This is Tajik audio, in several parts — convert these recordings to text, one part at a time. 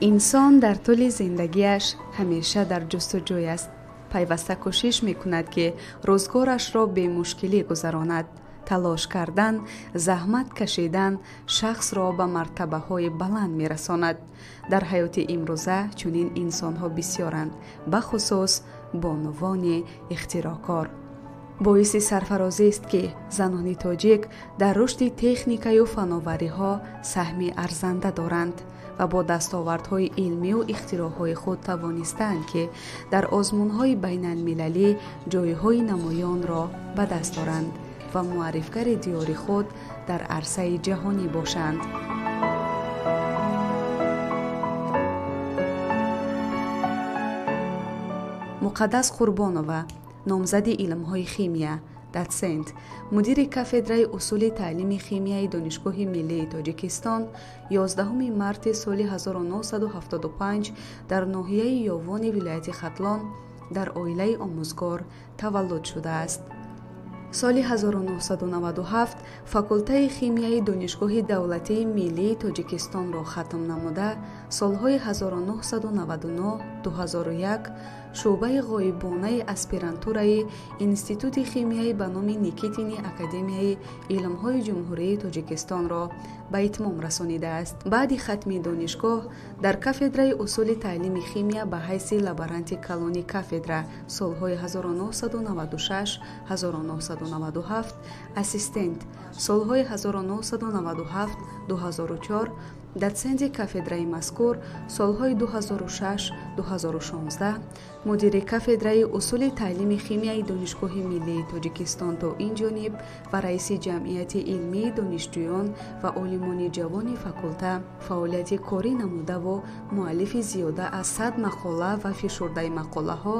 Инсон дар тӯли зиндагиаш ҳамеша дар ҷустуҷӯй аст. Пайваста кӯшиш мекунад, ки рӯзгорашро бемушкилӣ гузаронад. Талош кардан, заҳмат кашидан шахсро ба мартабаҳои баланд мерасонад. Дар ҳаёти имрӯза чунин инсонҳо бисёранд, бахусус бонувони ихтироъкор. Боиси сарфарозист, ки занони тоҷик дар рушди техникаю фановариҳо саҳми арзанда доранд ва бо дастовардҳои илмию ихтироъҳои худ тавонистаанд, ки дар озмунҳои байналмилалӣ ҷойҳои намоёнро ба даст оранд ва муаррифгари диёри худ дар арсаи ҷаҳонӣ бошанд. Муқаддас Қурбонова, номзади илмҳои химия, дотсент, мудири кафедраи усули таълими химияи Донишгоҳи миллии Тоҷикистон, 11 марти соли 1975 дар ноҳияи Ёвони вилояти Хатлон дар оилаи омӯзгор таваллуд шудааст. Соли 1997 факултаи химияи Донишгоҳи давлатии миллии Тоҷикистонро хатм намуда, солҳои 1999-2001 шӯъбаи ғоибонаи аспирантураи Институти химияи ба номи Никитини Академияи илмҳои Ҷумҳурии Тоҷикистонро ба итмом расонидааст. Баъди хатми донишгоҳ дар кафедраи усули таълими химия ба ҳайси лаборанти калони кафедра солҳои 1996-1997, ассистент солҳои 1997-2004, дотсенти кафедраи мазкур солҳои 2006-2016, мудири кафедраи усули таълими химияи Донишгоҳи миллии Тоҷикистон то ин ҷониб ва раиси ҷамъияти илмии донишҷӯён ва олимони ҷавони факулта фаъолияти корӣ намудаву муаллифи зиёда аз 100 мақола ва фишурдаи мақолаҳо,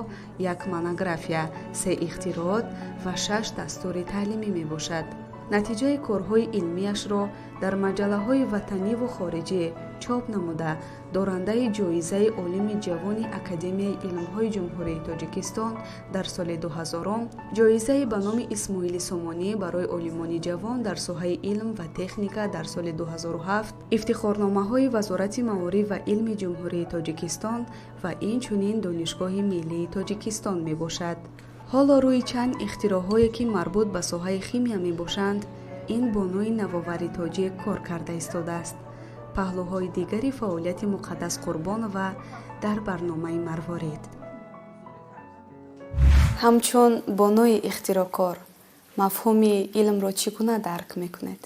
як монография, се ихтироот ва шаш дастури таълимӣ мебошад. Натиҷаи корҳои илмияшро дар маҷаллаҳои ватаниву хориҷӣ чоп намуда, дорандаи ҷоизаи олими ҷавони Академияи илмҳои Ҷумҳурии Тоҷикистон дар соли 2000, ҷоизаи ба номи Исмоили Сомонӣ барои олимони ҷавон дар соҳаи илм ва техника дар соли 2007, ифтихорномаҳои Вазорати маориф ва илми Ҷумҳурии Тоҷикистон ва инчунин Донишгоҳи миллии Тоҷикистон мебошад. Ҳоло рӯи чанд ихтироъҳое, ки марбут ба соҳаи химия мебошанд, ин бонуи навовари тоҷик кор карда истодааст. Паҳлӯҳои дигари фаъолияти Муқаддас Қурбонова дар барномаи Марворид. Ҳамчун бонуи ихтироъкор мафҳуми илмро чӣ гуна дарк мекунед?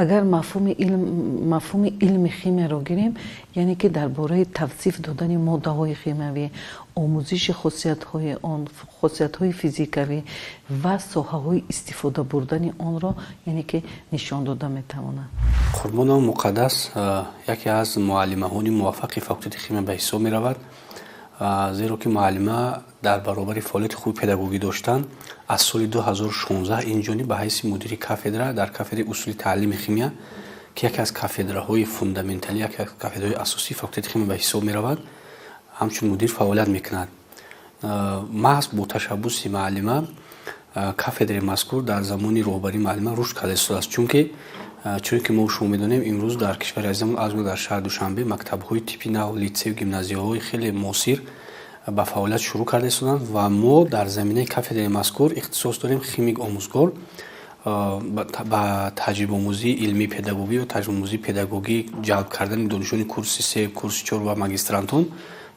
Агар мафҳуми илми химияро гирем, яъне ки дар бораи тавсиф додани моддаҳои химиявӣ, омӯзиши хосиятҳои он, хосиятҳои физикавӣ ва соҳаҳои истифода бурдани онро, яъне ки нишон дода метавонад. Қурбонова Муқаддас яке аз муаллимаҳони муваффақи факултети химия ба ҳисоб меравад, зеро ки муаллима дар баробари фаъолияти хуби педагогӣ доштан, аз соли 2016 ин ҷониб ба ҳайси мудири кафедра дар кафедраи усули таълими химия, ки яке аз кафедраҳои фундаменталӣ, яке аз кафедраҳои асосии факултети химия ба ҳисоб меравад, ҳамчун мудир фаъолият мекунад. Маҳз бо ташаббуси муаллима кафедраи мазкур дар замони роҳбарии муаллима рушд карда истодааст, чунки мо шумо медонем, имрӯз дар кишвари азизамон, аз ҷумла дар шаҳри Душанбе, мактабҳои типи нав, литсею гимназияҳои хеле муосир ба фаъолият шурӯъ карда истоданд ва мо дар заминаи кафедраи мазкур ихтисос дорем химик омӯзгор ба таҷрибаомӯзии илмии педагогӣ ва таҷрибаомӯзии педагогӣ ҷалб кардани донишҷӯёни курси се, курси чор ва магистрантон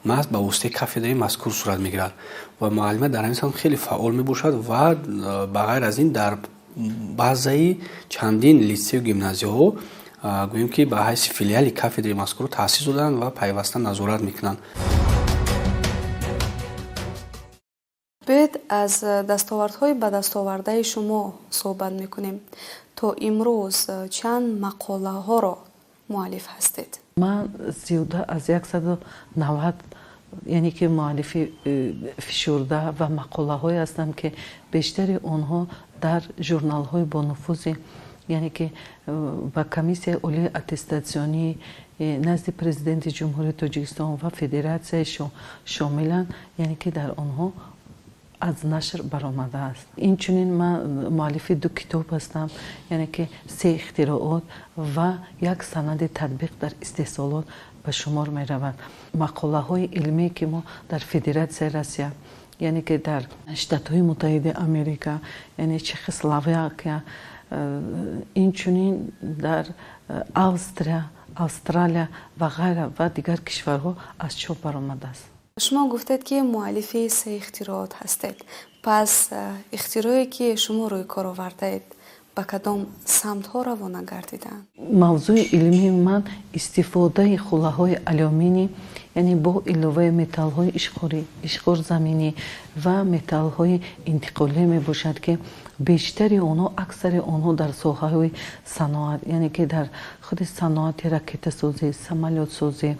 маҳз ба воситаи кафедраи мазкур сурат мегирад ва муаллима дар ҳамин самт хеле фаъол мебошад ва ба ғайр аз ин дар баъзаи чандин литсею гимназияҳо, гӯем ки ба ҳайси филиали кафедраи мазкурро таъсис доданд ва пайваста назорат мекунанд. Биёед, аз дастовардҳои ба дастовардаи шумо суҳбат мекунем. То имрӯз чанд мақолаҳоро муаллиф ҳастед? Ман зиёда аз 190, яъне ки муаллифи фишурда ва мақолаҳое ҳастам, ки бештари онҳо дар журналҳои бонуфузи, яъне ки ба Комиссияи олии аттестатсионии назди Президенти Ҷумҳурии Тоҷикистон ва федератсияи шомиланд, яъне ки дар онҳо аз нашр баромадааст. Инчунин ман муаллифи ду китоб ҳастам, яъне ки се ихтироот ва як санади татбиқ дар истеҳсолот. ба шумор меравад. Мақолаҳои илмие, ки мо дар Федератсияи Россия, яъне ки дар Штатҳои Муттаҳидаи Америка, яъне Чехословакия, инчунин дар Австрия, Австралия ва ғайра ва дигар кишварҳо аз чоп баромадааст. Шумо гуфтед, ки муаллифи се ихтироот ҳастед. Пас ихтирое, ки шумо рӯи кор овардаед, ба кадом самтҳо равона гардидаанд? Мавзӯи илмии ман истифодаи хулаҳои алюминӣ, яъне бо иловаи металлҳои ишқорӣ, ишқорзаминӣ ва металлҳои интиқолӣ мебошад, ки бештари онҳо, аксари онҳо дар соҳаҳои саноат, яъне ки дар худи саноати ракетасозӣ, самолётсозӣ,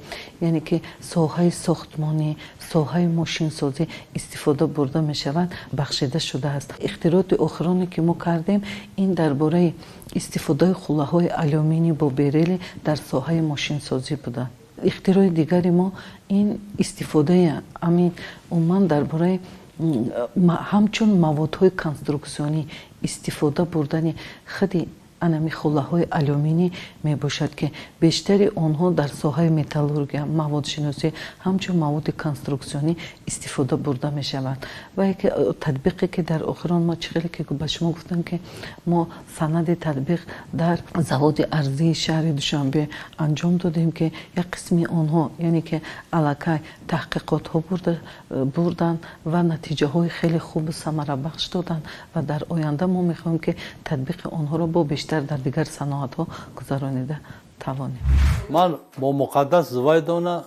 яъне ки соҳаи сохтмонӣ, соҳаи мошинсозӣ истифода бурда мешавад, бахшида шудааст. Ихтироти охироне, ки мо кардем, ин дар бораи истифодаи хулаҳои алюминӣ бо бериллий дар соҳаи мошинсозӣ буда. Ихтирои дигари мо ин истифодаи амин умуман дар бораи ҳамчун маводҳои конструксионӣ истифода бурдани худи анами хулаҳои алюминӣ мебошад, ки бештари онҳо дар соҳаи металлургия, маводшиносӣ ҳамчун маводи конструксионӣ истифода бурда мешаванд. Ва яке татбиқе, ки дар охирон мо, чӣ хеле ки ба шумо гуфтам, ки мо санади татбиқ дар заводи арзии шаҳри Душанбе анҷом додем, ки як қисми онҳо, яъне ки аллакай таҳқиқотҳо бурданд ва натиҷаҳои хеле хубу самарабахш доданд ва дар оянда мо мехоҳем, ки татбиқи онҳоро бо бештар дар дигар саноатҳо гузаронида тавонем. Ман бо Муқаддас Зувайдовна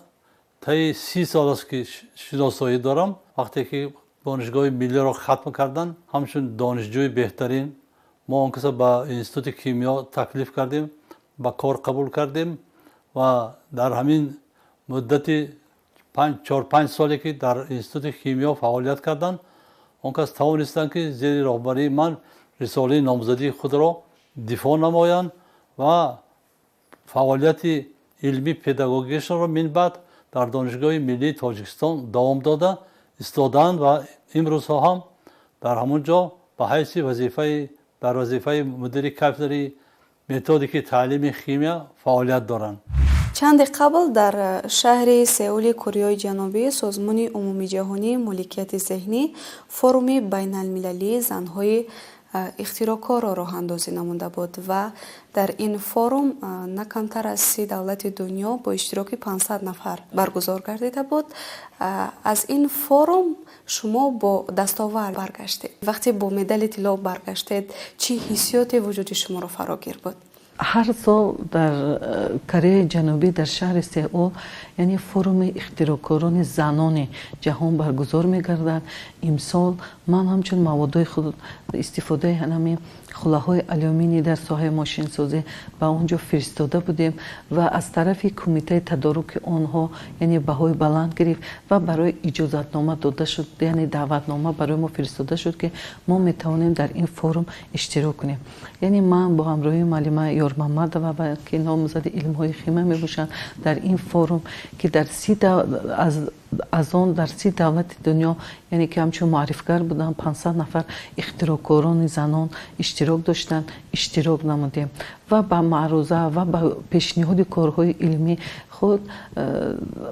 таи 30 сол аст, ки шиносоӣ дорам. Вақте ки Донишгоҳи миллиро хатм кардан, ҳамчун донишҷӯи беҳтарин мо он каса ба Институти кимиё таклиф кардем, ба кор қабул кардем ва дар ҳамин муддати 4-5 соле, ки дар Институти кимиё фаъолият карданд, он кас тавонистанд, ки зери роҳбарии ман рисолаи номзадии худро дифоъ намоянд ва фаъолияти илмӣ педагогиашонро минбаъд дар Донишгоҳи миллии Тоҷикистон давом дода истодаанд ва имрӯзҳо ҳам дар ҳамон ҷо ба ҳайси вазифаи дар вазифаи мудири кафедраи методики таълими химия фаъолият доранд. Чанде қабл дар шаҳри Сеули Кореяи Ҷанубӣ Созмони умумиҷаҳонии моликияти зеҳнӣ форуми байналмилалии занҳои ихтироъкорро роҳандозӣ намуда буд ва дар ин форум на камтар аз 30 давлати дунё бо иштироки 500 нафар баргузор гардида буд. Аз ин форум шумо бо дастовард баргаштед. Вақте бо медали тилло баргаштед, чӣ ҳиссиёте вуҷуди шуморо фарогир буд? Ҳар сол дар Кореяи Ҷанубӣ, дар шаҳри Сеул, яъне форуми ихтироъкорони занони ҷаҳон баргузор мегардад. Имсол ман ҳамчун маводҳои худ истифодаи ҳанами хулаҳои алюминӣ дар соҳаи мошинсозӣ ба он ҷо фиристода будем ва аз тарафи кумитаи тадоруки онҳо, яъне баҳои баланд гирифт ва барои иҷозатнома дода шуд, яъне даъватнома барои мо фиристода шуд, ки мо метавонем дар ин форум иштирок кунем. Яъне ман бо ҳамроҳии муаллима Ёрмамадова, ки номзади илмҳои химия мебошанд, дар ин форум, ки дар аз он дар 30 давлати дунё, яъне ки ҳамчун муаррифгар буданд, 500 нафар ихтироъкорони занон иштирок доштанд, иштирок намудем ва ба маъруза ва ба пешниҳоди корҳои илмӣ худ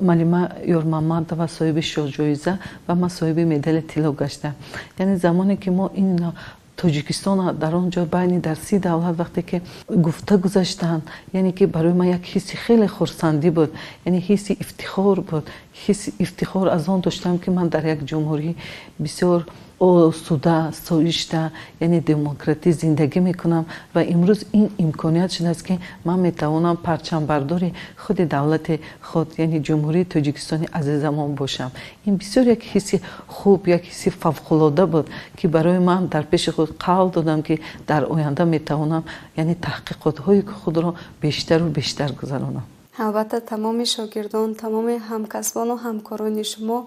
муаллима Ёрмамадова соҳиби шоҳҷоиза ва ман соҳиби медали тилло гаштам. Яъне замоне ки мо ин Тоҷикистон дар он ҷо байни дар 30 давлат вақте ки гуфта гузаштанд, яъне ки барои ман як ҳисси хеле хурсандӣ буд, яъне ҳисси ифтихор буд. Ҳисси ифтихор аз он доштам, ки ман дар як ҷумҳурӣ бисёр осуда, соишта, яъне демократӣ зиндагӣ мекунам ва имрӯз ин имконият шудааст, ки ман метавонам парчамбардори худи давлати худ, яъне Ҷумҳурии Тоҷикистони азизамон бошам. Ин бисёр як ҳисси хуб, як ҳисси фавқулода буд, ки барои ман дар пеши худ қавл додам, ки дар оянда метавонам, яъне таҳқиқотҳои худро бештару бештар гузаронам. Албатта, тамоми шогирдон, тамоми ҳамкасбону ҳамкорони шумо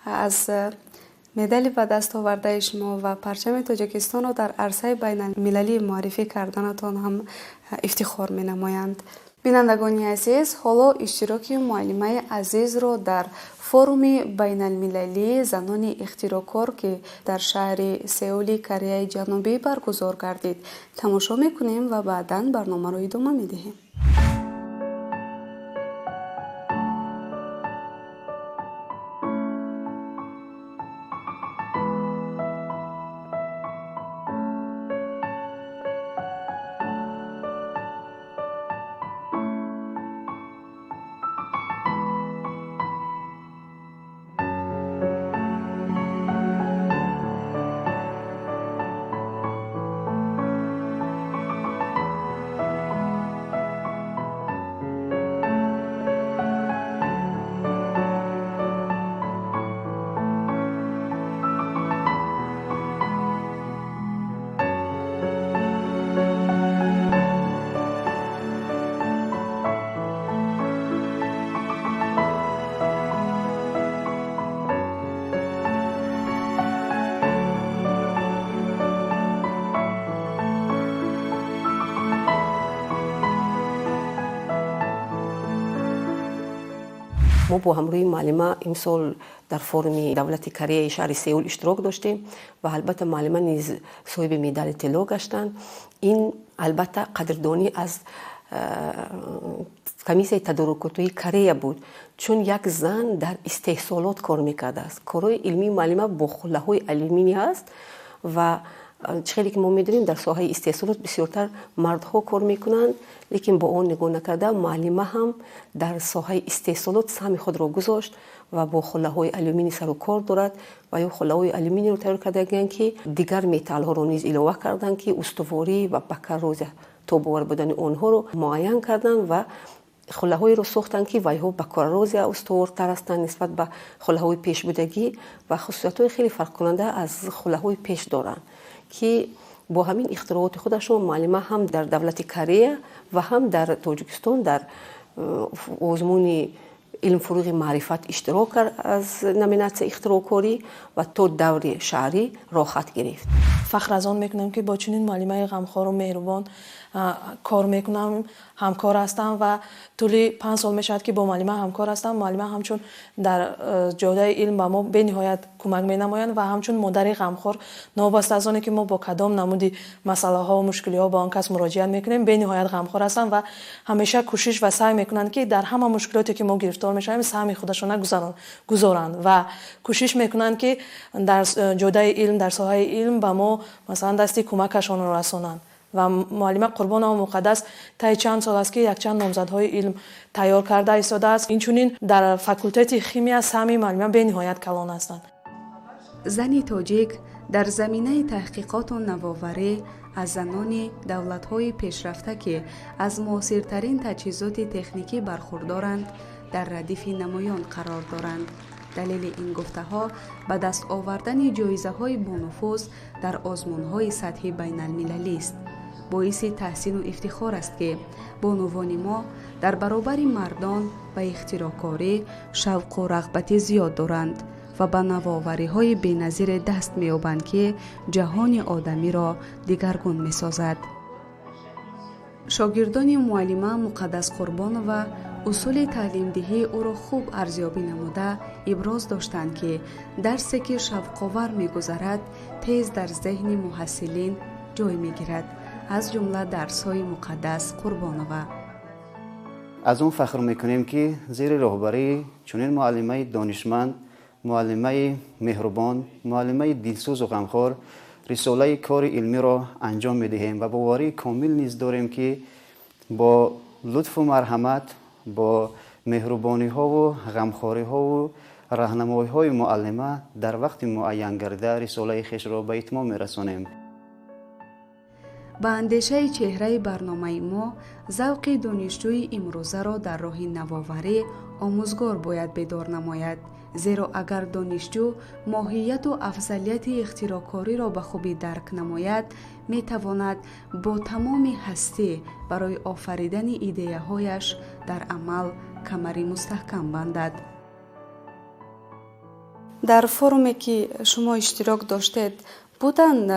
аз медали ба даст овардаи шумо ва парчами Тоҷикистонро дар арсаи байналмилалӣ муаррифӣ карданатон ҳам ифтихор менамоянд. Бинандагони азиз, ҳоло иштироки муаллимаи азизро дар форуми байналмилалии занони ихтироъкор, ки дар шаҳри Сеули Кореяи Ҷанубӣ баргузор гардид, тамошо мекунем ва баъдан барномаро идома медиҳем. Мо бо ҳамроҳии муаллима имсол дар форуми давлати Кореяи шаҳри Сеул иштирок доштем ва албатта муаллима низ соҳиби медали тилло гаштанд. Ин албатта қадрдонӣ аз комиссияи тадорукотии Корея буд, чун як зан дар истеҳсолот кор мекардааст. Корҳои илмии муаллима бо хуллаҳои алюминий ҳаст ва чӣ хеле ки мо медонем, дар соҳаи истеҳсолот бисёртар мардҳо кор мекунанд, лекин бо он нигоҳ накарда, муаллима ҳам дар соҳаи истеҳсолот саҳми худро гузошт ва бо хуллаҳои алюминий сару кор дорад ва ё хуллаҳои алюминийро тайёр кардагиянд, ки дигар металлҳоро низ илова карданд, ки устуворӣ ва ба коррозия тобовар будани онҳоро муайян карданд ва хуллаҳоеро сохтанд, ки вайҳо ба коррозия устувортар ҳастанд нисбат ба хуллаҳои пешбудагӣ ва хусусиятҳои хеле фарқкунанда аз хуллаҳои пеш доранд, ки бо ҳамин ихтирооти худашон муаллима ҳам дар давлати Корея ва ҳам дар Тоҷикистон дар озмуни илм фурӯғи маърифат иштирок кард аз номинатсия ихтироъкорӣ ва то даври шаҳрӣ роҳхат гирифт. Фахр аз он мекунам, ки бо чунин муаллимаи ғамхору меҳрубон кор мекунам, ҳамкор ҳастам ва тӯли 5 сол мешавад, ки бо муаллима ҳамкор ҳастам. Муаллима ҳамчун дар ҷодаи илм ба мо бениҳоят кӯмак менамоянд ва ҳамчун модари ғамхор, новобаста аз оне ки мо бо кадом намуди масъалаҳо, мушкилиҳо ба он кас муроҷиат мекунем, бениҳоят ғамхор ҳастанд ва ҳамеша кӯшиш ва саъй мекунанд, ки дар ҳама мушкилоте, ки мо гирифтор мешавем, саҳми худашона гузоранд ва кӯшиш мекунанд, ки дар ҷодаи илм, дар соҳаи илм ба мо, масалан, дасти кӯмакашонро расонанд. Ва муаллима Қурбонова Муқаддас таи чанд сол аст, ки якчанд номзадҳои илм тайёр карда истодааст. Инчунин дар факултети химия саҳми муаллима бениҳоят калон ҳастанд. Зани тоҷик дар заминаи таҳқиқоту навоварӣ аз занони давлатҳои пешрафта, ки аз муосиртарин таҷҳизоти техникӣ бархурдоранд, дар радифи намоён қарор доранд. Далели ин гуфтаҳо ба даст овардани ҷоизаҳои бонуфуз дар озмунҳои сатҳи байналмилалист. Боиси таҳсину ифтихор аст, ки бонувони мо дар баробари мардон ба ихтироъкорӣ шавқу рағбати зиёд доранд ва ба навовариҳои беназире даст меёбанд, ки ҷаҳони одамиро дигаргун месозад. Шогирдони муаллима Муқаддас Қурбонова усули таълимдиҳии ӯро хуб арзёбӣ намуда, иброз доштанд, ки дарсе, ки шавқовар мегузарад, тез дар зеҳни муҳассилин ҷой мегирад, аз ҷумла дарсҳои Муқаддас Қурбонова. Аз он фахр мекунем, ки зери роҳбарии чунин муаллимаи донишманд, муаллимаи меҳрубон, муаллимаи дилсӯзу ғамхор рисолаи кори илмиро анҷом медиҳем ва боварии комил низ дорем, ки бо лутфу марҳамат, бо меҳрубониҳову ғамхориҳову раҳнамоиҳои муаллима дар вақти муайянгардида рисолаи хешро ба итмом мерасонем. Ба андешаи чеҳраи барномаи мо, завқи донишҷӯи имрӯзаро дар роҳи навоварӣ омӯзгор бояд бедор намояд, зеро агар донишҷӯ моҳияту афзалияти ихтироъкориро ба хубӣ дарк намояд, метавонад бо тамоми ҳастӣ барои офаридани идеяҳояш дар амал камари мустаҳкам бандад. Дар форуме, ки шумо иштирок доштед, буданд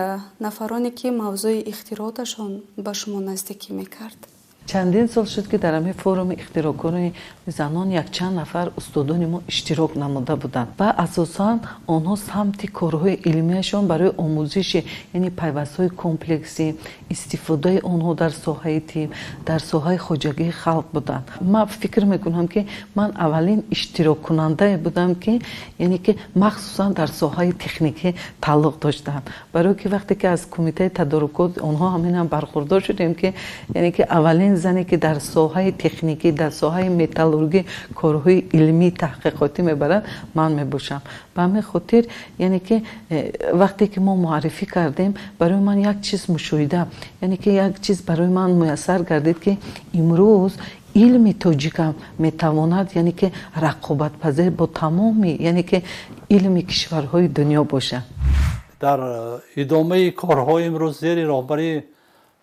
нафароне, ки мавзӯи ихтирооташон ба шумо наздикӣ мекард? Чандин сол шуд, ки дар ҳамин форуми ихтироъкорони занон якчанд нафар устодони мо иштирок намуда буданд ва асосан онҳо самти корҳои илмияшон барои омӯзиши, яъне пайвастҳои комплексӣ, истифодаи онҳо дар соҳаи тиб, дар соҳаи хоҷагии халқ буданд. Ман фикр мекунам, ки ман аввалин иштироккунандае будам, ки яъне ки махсусан дар соҳаи техникӣ тааллуқ доштам, барое ки вақте ки аз кумитаи тадорукот онҳо ҳаминам бархурдор шудем, ки яъне ки аввалин зане, ки дар соҳаи техникӣ, дар соҳаи металлургӣ корҳои илмии таҳқиқотӣ мебарад, ман мебошам. Ба ҳамин хотир, яъне ки вақте ки мо муаррифӣ кардем, барои ман як чиз мушоҳида, яъне ки як чиз барои ман муяссар гардид, ки имрӯз илми тоҷикам метавонад, яъне ки рақобатпазир бо тамоми, яъне ки илми кишварҳои дунё бошад. Дар идомаи корҳои имрӯз зери роҳбарии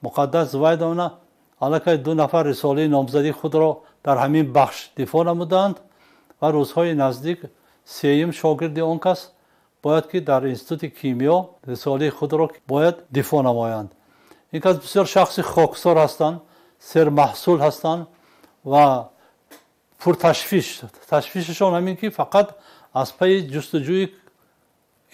Муқаддас Зувайдовна аллакай ду нафар рисолаи номзадии худро дар ҳамин бахш дифоъ намуданд ва рӯзҳои наздик сеюм шогирди он кас бояд ки дар институти кимиё рисолаи худро бояд дифоъ намоянд. Ин кас бисёр шахси хоксор ҳастанд, сермаҳсул ҳастанд ва Пурташвиш, ташвишашон ҳамин ки фақат аз пайи ҷустуҷӯи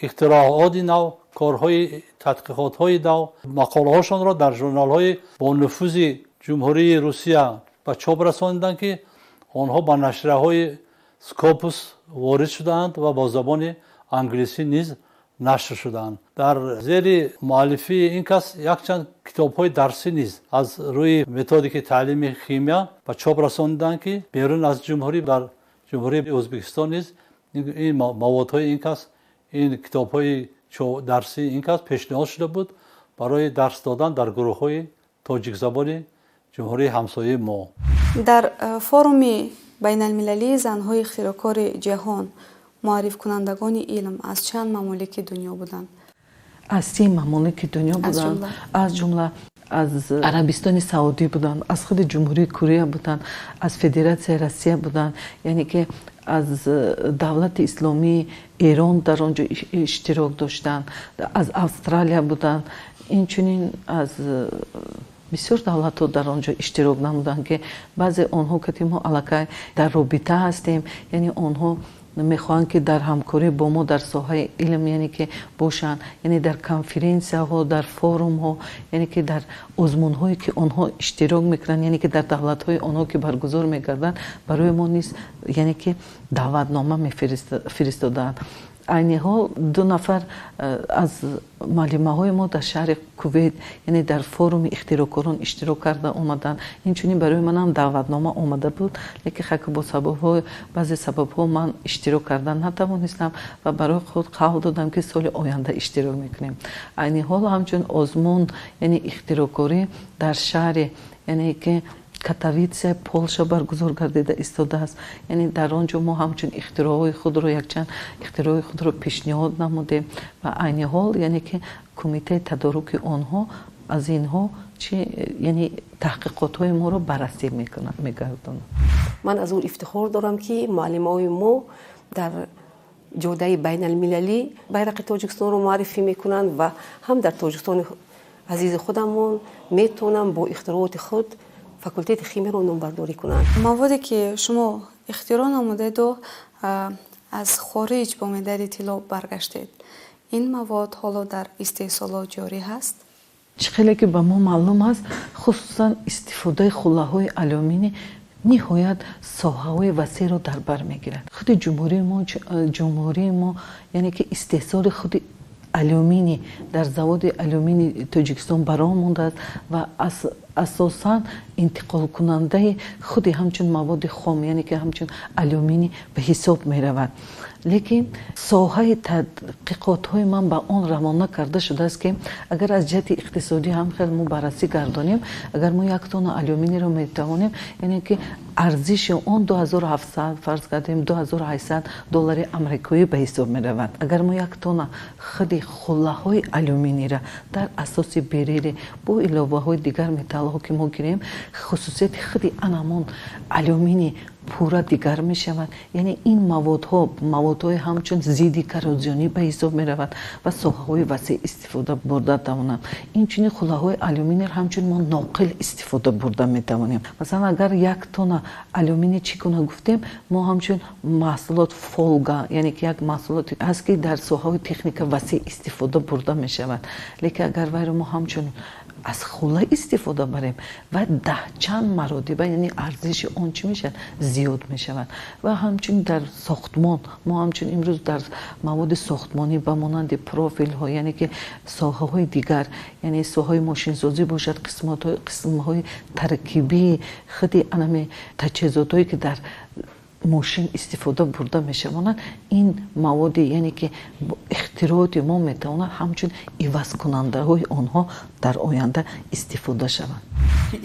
ихтирооти нав, корҳои тадқиқотҳои нав, мақолаҳошонро дар журналҳои бонуфузи Ҷумҳурии Русия ба чоп расониданд, ки онҳо ба нашрияҳои Скопус ворид шудаанд ва бо забони англисӣ низ нашр шудаанд. Дар зери муаллифии ин кас якчанд китобҳои дарсӣ низ аз рӯи методики таълими химия ба чоп расониданд, ки берун аз ҷумҳурӣ, дар Ҷумҳурии Ӯзбекистон низ ин маводҳои ин кас, ин китобҳои дарсии ин кас пешниҳод шуда буд барои дарс додан дар гурӯҳҳои тоҷикзабони ҷумҳурии ҳамсояи мо. Дар форуми байналмилалии занҳои ихтироъкори ҷаҳон муаррифкунандагони илм аз чанд мамолики дунё буданд? Аз 30 мамолики дунё буданд, аз ҷумла аз Арабистони Саудӣ буданд, аз худи Ҷумҳурии Корея буданд, аз Федератсияи Россия буданд, яъне ки аз давлати исломии Эрон дар он ҷо иштирок доштанд, аз Австралия буданд, инчунин аз бисёр давлатҳо дар он ҷо иштирок намуданд, ки баъзе онҳо кати мо аллакай дар робита ҳастем, яъне онҳо мехоҳанд, ки дар ҳамкорӣ бо мо дар соҳаи илм, яъне ки бошанд, яъне дар конференсияҳо, дар форумҳо, яъне ки дар озмунҳое, ки онҳо иштирок мекунанд, яъне ки дар давлатҳои онҳо ки баргузор мегарданд, барои мо низ, яъне ки даъватнома мефиристодаанд. Айни ҳол ду нафар аз муаллимаҳои мо дар шаҳри Кувейт, яъне дар форуми ихтироъкорон иштирок карда омаданд. Инчунин барои манам даъватнома омада буд, лекин хаки бо сабабҳо, баъзе сабабҳо ман иштирок кардан натавонистам ва барои худ қавл додам, ки соли оянда иштирок мекунем. Айни ҳол ҳамчун озмун, яъне ихтироъкорӣ, дар шаҳри, яъне ки Катовитсия, Полша баргузор гардида истодааст. Яъне дар он ҷо мо ҳамчун ихтироъҳои худро, якчанд ихтироъҳои худро пешниҳод намудем ва айни ҳол, яъне ки кумитаи тадоруки онҳо аз инҳо чи, яъне таҳқиқотҳои моро баррасӣ мегардонад. Ман аз он ифтихор дорам, ки муаллимаҳои мо дар ҷодаи байналмилалӣ байрақи Тоҷикистонро муаррифӣ мекунанд ва ҳам дар Тоҷикистони азизи худамон метавонам бо ихтирооти худ факултети химияро номбардорӣ кунанд. Маводе, ки шумо ихтироъ намудеду аз хориҷ бо медали тилло баргаштед, ин мавод ҳоло дар истеҳсолот ҷорӣ ҳаст? Чӣ хеле ки ба мо маълум аст, хусусан истифодаи хуллаҳои алюминӣ ниҳоят соҳаҳои васеъро дар бар мегирад. Худи ҷумҳурии мо, яъне ки истеҳсоли худи алюминий дар заводи алюминии Тоҷикистон бароҳ мондааст ва асосан интиқолкунандаи худи ҳамчун маводи хом, яъне ки ҳамчун алюминий ба ҳисоб меравад. Лекин соҳаи тадқиқотҳои ман ба он равона карда шудааст, ки агар аз ҷиҳати иқтисодӣ ҳам хел мо баррасӣ гардонем, агар мо як тонна алюминийро метавонем, яъне ки арзиши он 2700, фарз кардем, 2800 доллари амрикоӣ ба ҳисоб меравад. Агар мо як тонна худи хуллаҳои алюминийра дар асоси бериллий бо иловаҳои дигар металлҳо ки мо гирем, хусусияти худи анамон алюминий пурра дигар мешавад. Яъне ин маводҳо маводҳои ҳамчун зидди коррозионӣ ба ҳисоб меравад ва соҳаҳои васеъ истифода бурда тавонанд. Инчунин хуллаҳои алюминийро ҳамчун мо ноқил истифода бурда метавонем. Масалан, агар як тонна алюминий, чӣ гуна гуфтем, мо ҳамчун маҳсулот фолга, яъне ки як маҳсулоте ҳаст, ки дар соҳаҳои техника васеъ истифода бурда мешавад, лекин агар вайро мо ҳамчун аз хулла истифода барем ва даҳчанд маротиба, яъне арзиши он чӣ мешавад? Зиёд мешавад. Ва ҳамчунин дар сохтмон мо ҳамчун имрӯз дар маводи сохтмонӣ ба монанди профилҳо, яъне ки соҳаҳои дигар, яъне соҳаҳои мошинсозӣ бошад, қисмҳои таркибии худи анами таҷҳизотҳое, ки дар мошин истифода бурда мешавонад, ин маводи, яъне ки ихтирооти мо метавонад ҳамчун ивазкунандаҳои онҳо дар оянда истифода шаванд.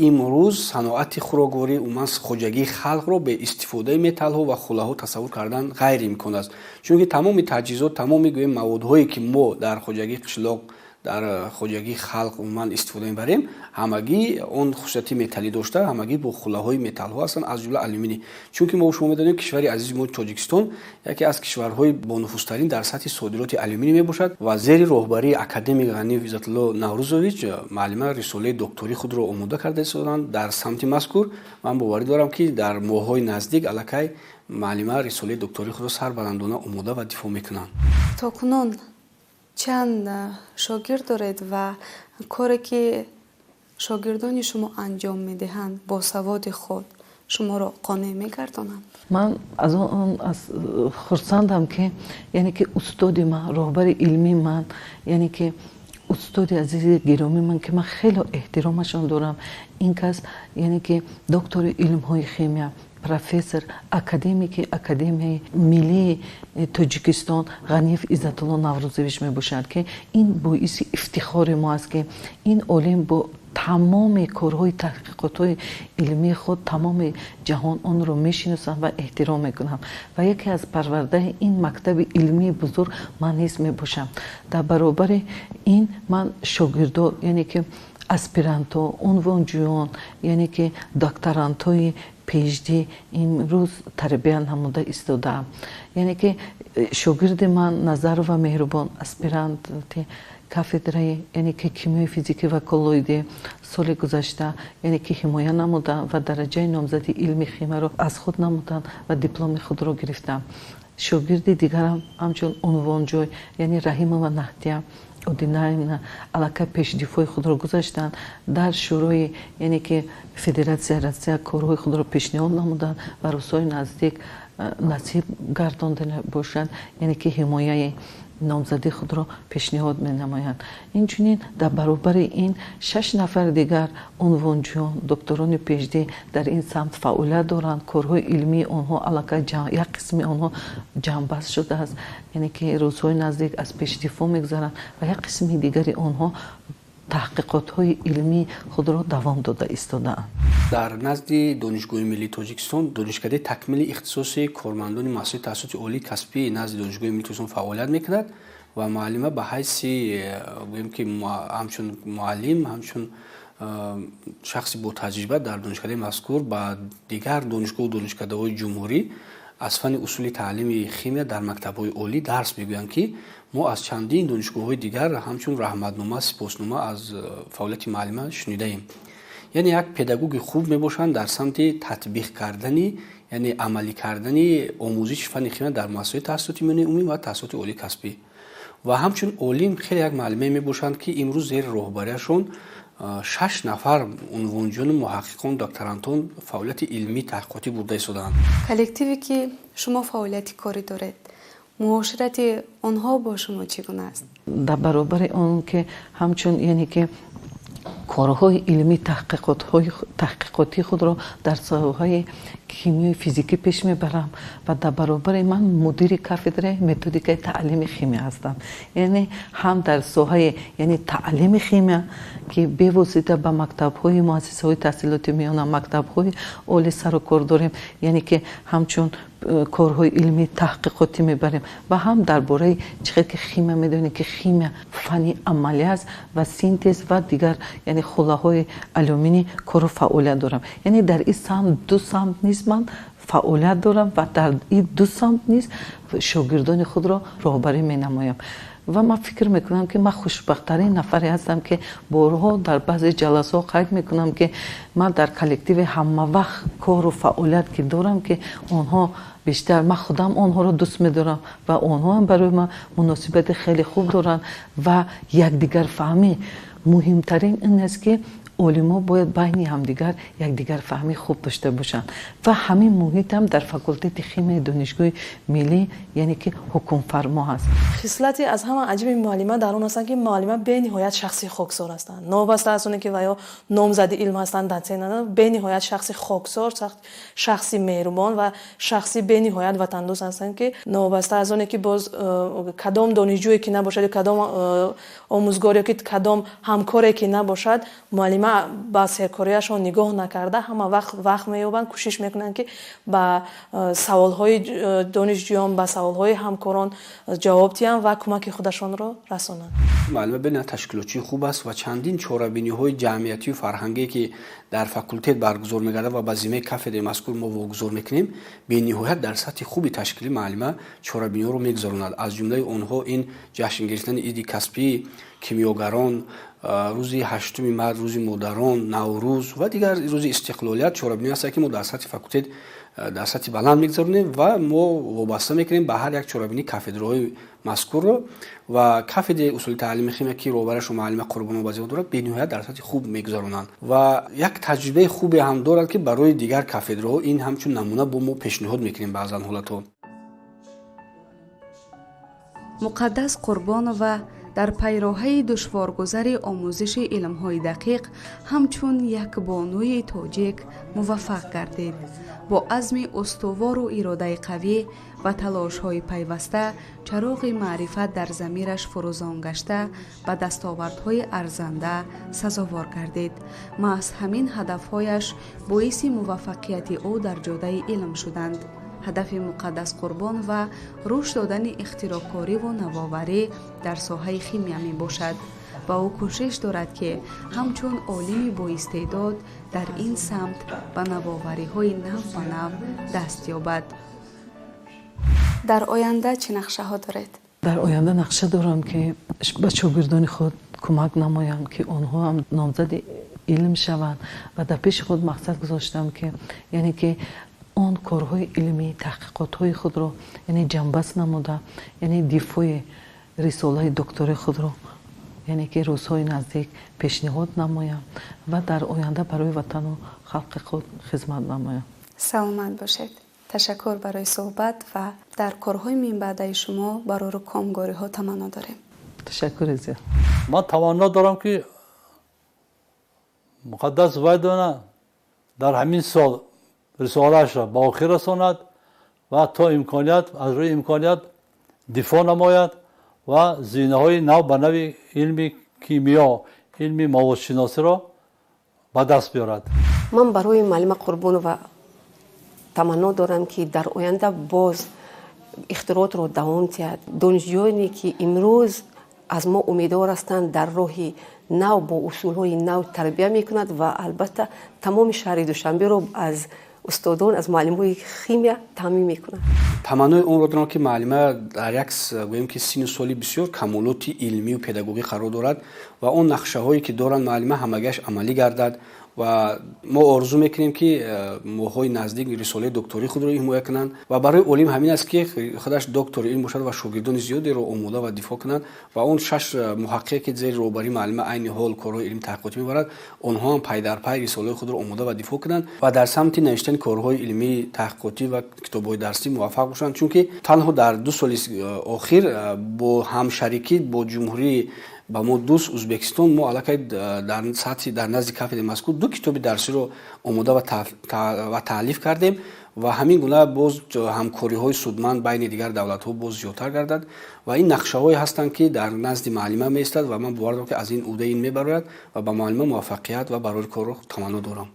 Имрӯз саноати хӯрокворӣ, умуман хоҷагии халқро бе истифодаи металлҳо ва хуллаҳо тасаввур кардан ғайриимкон аст, чунки тамоми таҷҳизот, тамоми гӯем маводҳое, ки мо дар хоҷагии қишлоқ Дар хоҷагии халқ умуман истифода мебарем, ҳамагӣ он хусусияти металлӣ дошта, ҳамагӣ бо хулаҳои металлҳо ҳастанд, аз ҷумла алюминий. Чунки мо шумо медонем, кишвари азизи мо Тоҷикистон яке аз кишварҳои бонуфузтарин дар сатҳи содироти алюминий мебошад. Ва зери роҳбарии академик Ғаниев Иззатулло Наврӯзович муаллима рисолаи доктории худро омода карда истоданд дар самти мазкур. Ман боварӣ дорам, ки дар моҳҳои наздик аллакай муаллима рисолаи доктории худро сарбаландона омода ва дифоъ мекунанд. То кунун чанд шогирд доред ва коре, ки шогирдони шумо анҷом медиҳанд, бо саводи худ шуморо қонеъ мегардонанд? Ман аз он хурсандам, ки яъне ки устоди ман, роҳбари илмии ман, яъне ки устоди азизи гиромии ман, ки ман хеле эҳтиромашон дорам, ин кас, яъне ки доктори илмҳои химия, профессор, академики Академияи миллии Тоҷикистон Ғаниев Иззатулло Наврӯзович мебошад, ки ин боиси ифтихори мо аст, ки ин олим бо тамоми корҳои таҳқиқотҳои илмии худ тамоми ҷаҳон онро мешиносанд ва эҳтиром мекунанд. Ва яке аз парвардаи ин мактаби илмии бузург ман низ мебошам. Дар баробари ин ман шогирдо, яъне ки аспирантҳо, унвонҷӯён, яъне ки докторантҳои PhD имрӯз тарбия намуда истодаам. Яъне ки шогирди ман Назарова Меҳрубон, аспиранти кафедраи, яъне ки кимиёи физикӣ ва коллоидӣ, соли гузашта, яъне ки ҳимоя намуданд ва дараҷаи номзади илми химияро аз худ намуданд ва дипломи худро гирифтанд. Шогирди дигарам ҳамчун унвонҷӯй, яъне Раҳимова Наҳдия Одинаевна, аллакай пешдифои худро гузаштанд, дар Шӯрои, яъне ки Федератсияи Россия корҳои худро пешниҳод намуданд ва рӯзҳои наздик насиб гардонда бошанд, яъне ки ҳимояи номзадии худро пешниҳод менамоянд. Инчунин дар баробари ин шаш нафар дигар унвонҷӯён, докторони PhD дар ин самт фаъолият доранд. Корҳои илмии онҳо аллакай як қисми онҳо ҷамъбаст шудааст, яъне ки рӯзҳои наздик аз пешдифоъ мегузаранд, ва як қисми дигари онҳо таҳқиқотҳои илмии худро давом дода истодаанд. Дар назди Донишгоҳи миллии Тоҷикистон донишкадаи такмили ихтисоси кормандони муассисаи таҳсилоти олии касбии назди Донишгоҳи миллии Тоҷикистон фаъолият мекунад ва муаллима ба ҳайси, гӯем ки, ҳамчун муаллим, ҳамчун шахси ботаҷриба дар донишкадаи мазкур ба дигар донишгоҳу донишкадаҳои ҷумҳурӣ аз фанни усули таълими химия дар мактабҳои олӣ дарс мегӯянд, ки мо аз чандин донишгоҳҳои дигар ҳамчун раҳматнома, сипоснома аз фаъолияти муаллима шунидаем. Яъне як педагоги хуб мебошанд дар самти татбиқ кардани, яъне амалӣ кардани омӯзиши фанни химия дар муассисаҳои таҳсилоти миёнаи умумӣ ва таҳсилоти олии касбӣ. Ва ҳамчун олим хеле як муаллимае мебошанд, ки имрӯз зери роҳбарияшон шаш нафар унвонҷӯёну муҳаққиқон, докторантон фаъолияти илмӣ таҳқиқотӣ бурда истодаанд. Коллективе, ки шумо фаъолияти корӣ доред, муоширати онҳо бо шумо чӣ гуна аст? Дар баробари он ки ҳамчун, яъне ки корҳои илмӣ таҳқиқотии худро дар соҳаи кимиёи физикӣ пеш мебарам ва дар баробари ман мудири кафедраи методикаи таълими химия ҳастам, яъне ҳам дар соҳаи, яъне таълими химия, ки бевосита ба мактабҳои муассисаҳои таҳсилоти миёна, мактабҳои олӣ сару кор дорем, яъне ки ҳамчун корҳои илмӣ таҳқиқотӣ мебарем ва ҳам дар бораи чӣ хел ки химия, медонем ки химия фанни амалӣ аст, ва синтез ва дигар, яъне хулаҳои алюминӣ кору фаъолият дорам. Яъне дар ин самт, ду самт низ ман фаъолият дорам ва дар ин ду самт низ шогирдони худро роҳбарӣ менамоям. Ва ман фикр мекунам, ки ман хушбахттарин нафаре ҳастам, ки борҳо дар баъзе ҷаласаҳо қайд мекунам, ки ман дар коллективи ҳамавақт кору фаъолият ки дорам, ки онҳо бештар, ман худам онҳоро дӯст медорам ва онҳо ҳам барои ман муносибати хеле хуб доранд. Ва якдигарфаҳмӣ муҳимтарин ин аст, ки олимо бояд байни ҳамдигар якдигарфаҳмии хуб дошта бошанд. Ва ҳамин муҳит ҳам дар факултети химияи Донишгоҳи миллӣ, яъне ки ҳукмфармо ҳаст. Хислати аз ҳама аҷиби муаллима дар он ҳастанд, ки муаллима бениҳоят шахси хоксор ҳастанд. Новобаста аз оне ки ва ё номзади илм ҳастанд, дотсент, бениҳоят шахси хоксор, шахси меҳрубон ва шахси бениҳоят ватандӯст ҳастанд, ки новобаста аз оне ки боз кадом донишҷӯе ки набошад ё кадом омӯзгор ё ки кадом ҳамкоре ки набошад, муаллима Муаллима ба серкориашон нигоҳ накарда ҳама вақт вақт меёбанд, кӯшиш мекунанд, ки ба саволҳои донишҷӯён, ба саволҳои ҳамкорон ҷавоб диҳанд ва кӯмаки худашонро расонанд. Муаллима бениҳоят ташкилотчии хуб аст ва чандин чорабиниҳои ҷамъиятию фарҳангие, ки дар факултет баргузор мегардад ва ба зиммаи кафедраи мазкур мо вогузор мекунем, бениҳоят дар сатҳи хуби ташкилӣ муаллима чорабиниҳоро мегузаронад. Аз ҷумлаи онҳо ин ҷашн гирифтани иди касбии кимиёгарон, рӯзи 8 март, рӯзи модарон, Наврӯз ва дигар рӯзи истиқлолият чорабиниҳо ҳастанд, ки мо дар сатҳи факултет дар сатҳи баланд мегузаронем ва мо вобаста мекунем ба ҳар як чорабинии кафедраҳои мазкурро. Ва кафедраи усули таълими химия, ки роҳбарашро муаллима Қурбонова вазифа дорад, бениҳоят дар сатҳи хуб мегузаронанд ва як таҷрибаи хубе ҳам дорад, ки барои дигар кафедраҳо ин ҳамчун намуна бо мо пешниҳод мекунем баъзан ҳолатҳо. Муқаддас Қурбонова дар пайроҳаи душворгузари омӯзиши илмҳои дақиқ ҳамчун як бонуи тоҷик муваффақ гардид. Бо азми устувору иродаи қавӣ ва талошҳои пайваста чароғи маърифат дар замираш фурӯзон гашта, ба дастовардҳои арзанда сазовор гардид. Маҳз ҳамин ҳадафҳояш боиси муваффақияти ӯ дар ҷодаи илм шуданд. Ҳадафи Муқаддас Қурбонова рушд додани ихтироъкориву навоварӣ дар соҳаи химия мебошад ва ӯ кӯшиш дорад, ки ҳамчун олими боистеъдод дар ин самт ба навовариҳои нав ба нав даст ёбад. Дар оянда чӣ нақшаҳо доред? Дар оянда нақша дорам, ки ба шогирдони худ кӯмак намоям, ки онҳо ҳам номзади илм шаванд ва дар пеши худ мақсад гузоштам, ки яъне ки он корҳои илмӣ, таҳқиқотҳои худро яъне ҷамъбаст намуда, яъне дифои рисолаи доктори худро яъне ки рӯзҳои наздик пешниҳод намоям ва дар оянда барои ватану халқи худ хизмат намоям. Саломат бошед. Ташаккур барои суҳбат ва дар корҳои минбаъдаи шумо барору комгориҳо таманно дорем. Ташаккури зиёд. Ман таманно дорам, ки Муқаддас Зувайдовна дар ҳамин сол рисолаашро ба охир расонад ва то имконият аз рӯи имконият дифоъ намояд ва зинаҳои нав ба нави илми кимиё, илми маводшиносиро ба даст биёрад. Ман барои муаллима Қурбонова таманно дорам, ки дар оянда боз ихтироотро давом диҳад. Донишҷӯёне, ки имрӯз аз мо умедвор ҳастанд, дар роҳи нав бо усулҳои нав тарбия мекунад ва албатта тамоми шаҳри Душанберо аз устодон, аз муаллимҳои химия таъмин мекунад. Таманнои онро дорам, ки муаллима дар як гӯем ки синну соли бисёр камолоти илмию педагогӣ қарор дорад ва он нақшаҳое, ки доранд муаллима, ҳамагиаш амалӣ гардад ва мо орзу мекунем, ки моҳҳои наздик рисолаи доктории худро ҳимоя кунанд. Ва барои олим ҳамин аст, ки худаш доктори илм бошад ва шогирдони зиёдеро омода ва дифоъ кунанд ва он шаш муҳаққиқе, ки зери роҳбарии муаллима айни ҳол корҳои илми таҳқиқотӣ мебарад, онҳо ҳам пайдарпай рисолаи худро омода ва дифоъ кунанд ва дар самти навиштани корҳои илмии таҳқиқотӣ ва китобҳои дарсӣ муваффақ бошанд. Чунки танҳо дар 2 соли охир бо ҳамшарикӣ бо ҷумҳурии ба мо дӯст Узбекистон мо аллакай дар сатҳи дар назди кафедраи мазкур ду китоби дарсиро омода ва таълиф кардем ва ҳамин гуна боз ҳамкориҳои судманд байни дигар давлатҳо боз зиёдтар гардад. Ва ин нақшаҳое ҳастанд, ки дар назди муаллима меистад ва ман бовар дорам, ки аз ин ӯҳдаи ин мебарояд ва ба муаллима муваффақият ва барори корро таманно дорам.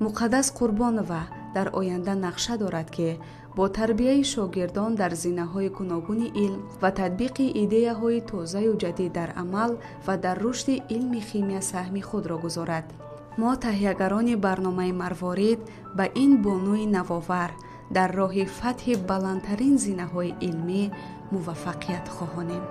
Муқаддас Қурбонова дар оянда нақша дорад, ки бо тарбияи шогирдон дар зинаҳои гуногуни илм ва татбиқи идеяҳои тозаю ҷадид дар амал ва дар рушди илми химия саҳми худро гузорад. Мо, таҳиягарони барномаи Марворид, ба ин бонуи навовар дар роҳи фатҳи баландтарин зинаҳои илмӣ муваффақият хоҳонем.